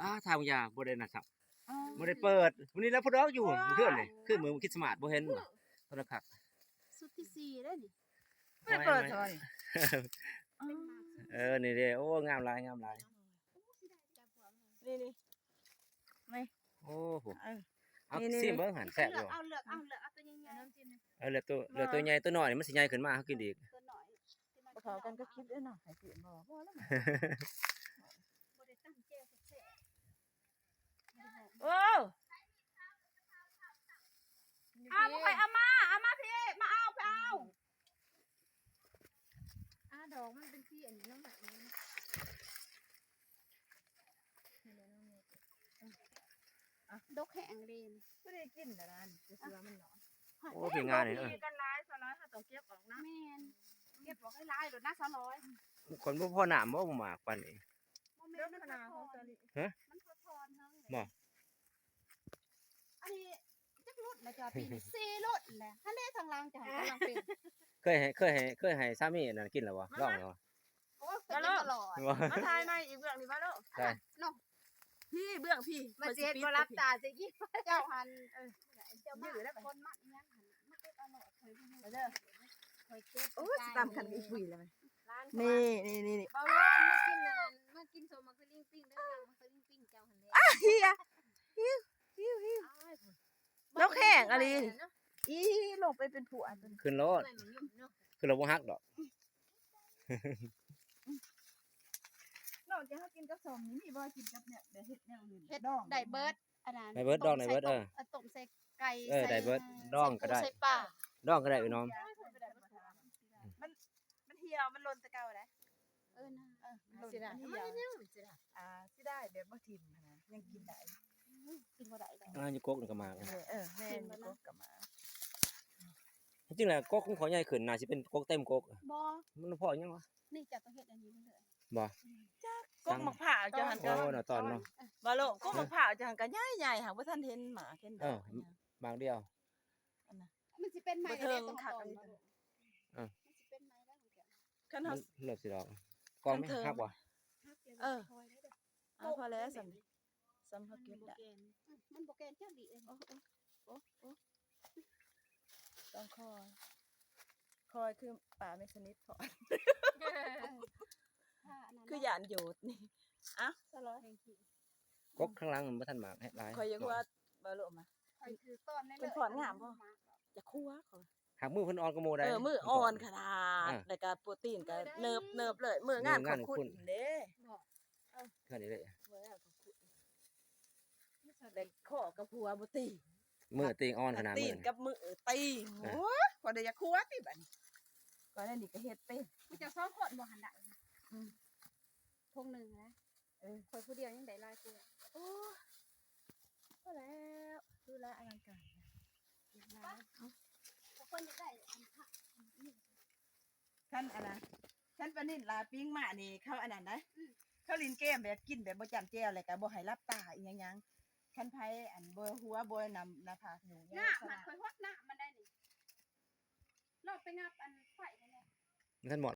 ອ້າ ທາງຢາບໍ່ໄດ້ນະຄັບ ອໍ ບໍ່ໄດ້ເປີດ. ມື້ນີ້ລະພຸດອອກຢູ່ ອໍ ມື້ຄືນນີ້ ຄືມື້ຄຣິດສະມາດ ບໍ່ເຫັນບໍ່ ໂທລະທັດ. ຊຸດທີສີ່ແລ້ວນີ້ ບໍ່ໄດ້ເປີດເທື່ອນີ້. ອໍ ເອີ ນີ້ເດ້ ໂອ້ ງາມຫຼາຍ ງາມຫຼາຍ ນີ້ໆ ນີ້ ໂອ້ໂຫ ເອີ ເອົາ ນີ້ໆ ຊີມເບິ່ງຫັ້ນ ແຊບຢູ່. ເລືອກເອົາ ເລືອກເອົາ ເລືອກເອົາຕົວໃຫຍ່ໆ ເອີ ເລືອກຕົວ ເລືອກຕົວໃຫຍ່ ຕົວນ້ອຍມັນຊິໃຫຍ່ຂຶ້ນມາ ເຮົາກິນອີກ. ບໍ່ເຂົ້າກັນກັບຄລິບເດ້ເນາະ ໃຫ້ກິນບໍ່ ບໍ່ແລ້ວ ບໍ່ໄດ້ຕັ້ງແຈ່ວແຊບໆ. ໂອ້ ເອົາ ຂ້ອຍເອົາມາ ເອົາມາພີ້ ມາເອົາ ໄປເອົາ. ອາ ດອກມັນເປັນສີອັນນີ້ເນາະ ດອກແຫ້ງເດ້ ບໍ່ໄດ້ກິນແລ້ວນະ ຄືວ່າມັນໜ້ອຍ. ໂອ້ ເປັນງານນີ້ ເອີ ກັນຫຼາຍ ສາວນ້ອຍ ເຮົາຕ້ອງເກັບອອກນະ. ແມ່ນ ເກັບອອກຫຼາຍໆໂລດນະ ສາວນ້ອຍ. ຄົນບໍ່ພໍນ້ຳບໍ່ ໝາກປານນີ້. ບໍ່ແມ່ນ ມັນສະທ້ອນ ຮະ ມັນສະທ້ອນເທິງ ບໍ່ ອັນນີ້ຈັກລຸ້ນແລ້ວຈ້າ ປີນີ້ສີ່ລຸ້ນແລ້ວ ຫັ້ນເດ້ທາງຫຼັງຈ້າ ກຳລັງເປັນ. ເຄີຍໃຫ້ ເຄີຍໃຫ້ ເຄີຍໃຫ້ສາມີອັນນັ້ນກິນແລ້ວບໍ່? ລອງແລ້ວບໍ່? ໂອ້ຍ ເປັນຕະຫຼອດ ມາຖ່າຍໃໝ່ອີກເບື້ອງນີ້ ມາໂລດ ເນາະ ພີ້ເບື້ອງພີ້ ມາເຈັດບໍ່ຫຼັບຕາຊິກິນ. ເຈົ້າຫັ້ນ ເອີ ເຈົ້າມາຄົນມັກອີ່ຫຍັງຫັ້ນ ມາເກັບເອົາໂລດ ຂ້ອຍບໍ່ຮູ້ ເດີ ຂ້ອຍເກັບ. ໂອ້ຍ ຊິຕຳຄັນອີກປຸຍແລ້ວ ນີ້ໆໆໆ ເບົາໂລນ ມາກິນອັນນັ້ນ ມາກິນສົ້ມໝາກຕະລິງປີ້ງເດີ ໝາກຕະລິງປີ້ງເຈົ້າຫັ້ນແຫຼະ. ອ້າ ເຫຍ ຫິວ ຫິວ ຫິວ ອ້າຍ ດອກແຫ້ງອີ່ຫຼີ ອີ່ ລົງໄປເປັນພວງ ຂຶ້ນໂລດ ຂຶ້ນໂລດບໍ່ຫັກດອກ. ນອກຈາກເຮົາກິນກັບສົ້ມນີ້ ມີບໍ່ກິນກັບແນວ ແບບເຮັດແນວອື່ນ ເຮັດ ດອງ ໄດ້ເບິດ ອັນນັ້ນ ໄດ້ເບິດ ດອງໄດ້ເບິດ ເອີ ຕົ້ມໃສ່ ເອີ ໄກ່ ເອີ ໃສ່ ໄດ້ເບິດ ດອງກໍໄດ້ ໃສ່ປູໃສ່ປາ ດອງກໍໄດ້ພີ່ນ້ອງ. ມັນ ມັນຫ່ຽວ ມັນຫຼົ່ນແຕ່ເກົ່າໃດ. ເອີນະ ເອີ ມັນຫຼົ່ນ ຊິໄດ້ ມັນຫ່ຽວ ມັນຊິໄດ້ ອ່າ ຊິໄດ້ແບບບໍ່ຖິ້ມຫັ້ນນະ ຍັງກິນໄດ້. ກິນບໍ່ໄດ້ດອກ ອ່າ ຢູ່ກົກນີ້ກໍມາ ເອີ ເອີ ແມ່ນ ກິນບໍ່ໄດ້ ຢູ່ກົກກໍມາ. ຈິງແລ້ວກົກຂອງຂ້ອຍໃຫຍ່ຂຶ້ນ ໜ້າຊິເປັນກົກເຕັມກົກ. ບໍ່ ມັນພໍຫຍັງວະ ນີ້ເຈົ້າຕ້ອງເຮັດອັນນີ້ເລີຍ ບໍ່ ຈັກ ກົກໝາກພ້າວເຈົ້າຫັ້ນ ໂອ້ ກໍ ເນາະ ຕອນເນາະ ບໍ່ໂລດ ກົກໝາກພ້າວເຈົ້າຫັ້ນກໍໃຫຍ່ໆ ຫາກບໍ່ທັນເຫັນໝາກເຫັນດອກ ເອີ ໝາກດຽວ ອັນນັ້ນ ມັນຊິເປັນໃໝ່ ບໍ່ເຖິງ ເດ້ ຕົວ ຄັກ ຕອນ ອັນນີ້ ເອີ ມັນຊິເປັນໃໝ່ແລ້ວຂອງເຈົ້າ ຄັນເຮົາ ມັນເລີ່ມຊິດອກ ກອງມັນ ຄັນເທິງ ຫັກບໍ່? ເອີ ເອົາ ພໍແລ້ວສ່ຳນີ້ ສ່ຳເຮົາເກັບໄດ້ ມັນບໍ່ແກ່ນ ອື ມັນບໍ່ແກ່ນຈັກດີເອີຍ. ໂອ້ ໂອ້ ໂອ້ ໂອ້ ຕ້ອງຄອຍ ຄອຍຄືປາແມ່ສະນິດເພາະ ຄືຢ້ານໂຍດນີ້. ເອົ້າ ສະຫຼອຍ ກົກຂ້າງຫຼັງມັນບໍ່ທັນໝາກໃຫ້ຫຼາຍ ຂ້ອຍຢາກຮູ້ວ່າ ບໍ່ລົມມາ ຂ້ອຍຖືກຕອນໃນ ເປັນພອນງາມບໍ່? ຢາກຄົວ ຂ້ອຍ ຫາກມືເພິ່ນອ່ອນກວ່າໝູ່ໃດ ເອີ ມືອ່ອນຂະໜາດ ເອີ ແລ້ວກະໂປຣຕີນກະເນີບໆເລີຍ ມືງານຂອງຄຸນເດ້ ເອີ ເທົ່ານີ້ເລີຍ ມືງານຂອງຄຸນ ແລ້ວຂໍ້ກັບຫົວບໍ່ຕີ ມືຕີງອ່ອນຂະໜາດ ຕີນກັບມືຕີງ ເອີ ໂອ້ຍ ພໍໄດ້ຢາກຄົວຕິບາດນີ້ ກໍໄດ້ນີ້ກໍເຮັດເປັນ ຜູ້ເຈົ້າສອງຄົນບໍ່ຫັ້ນດະ ອືມ ທົ່ງໜຶ່ງນະ. ເອີ ຂ້ອຍຜູ້ດຽວຍັງໄດ້ຫຼາຍກວ່າ ໂອ້ ພໍແລ້ວ ດູລະອະລັງການ ເກັບຫຼາຍ ເອົາ ຄົນຢາກໄດ້ອັນ ຄັນອັນນະ ຄັນປານິນລາວປີ້ງມານີ້ ເຂົາອັນນັ້ນໄດ໋ ອືມ ເຂົາຫຼິ້ນເກມແບບກິນແບບບໍ່ຈ້ຳແຈ່ວ ແລ້ວກໍບໍ່ໃຫ້ຫຼັບຕາອີ່ຫຍັງໆ ຄັນໃຜອັນບໍ່ຫົວບໍ່ນຳໜ້າຜາກຫຍຸ້ງຍາວ ນ້ຳມັນ ຂ້ອຍຫົດນ້ຳມັນໄດ້ນີ້ ລອງໄປງັບອັນໄຟຫັ້ນແຫຼະ ມັນທັນໝົດ.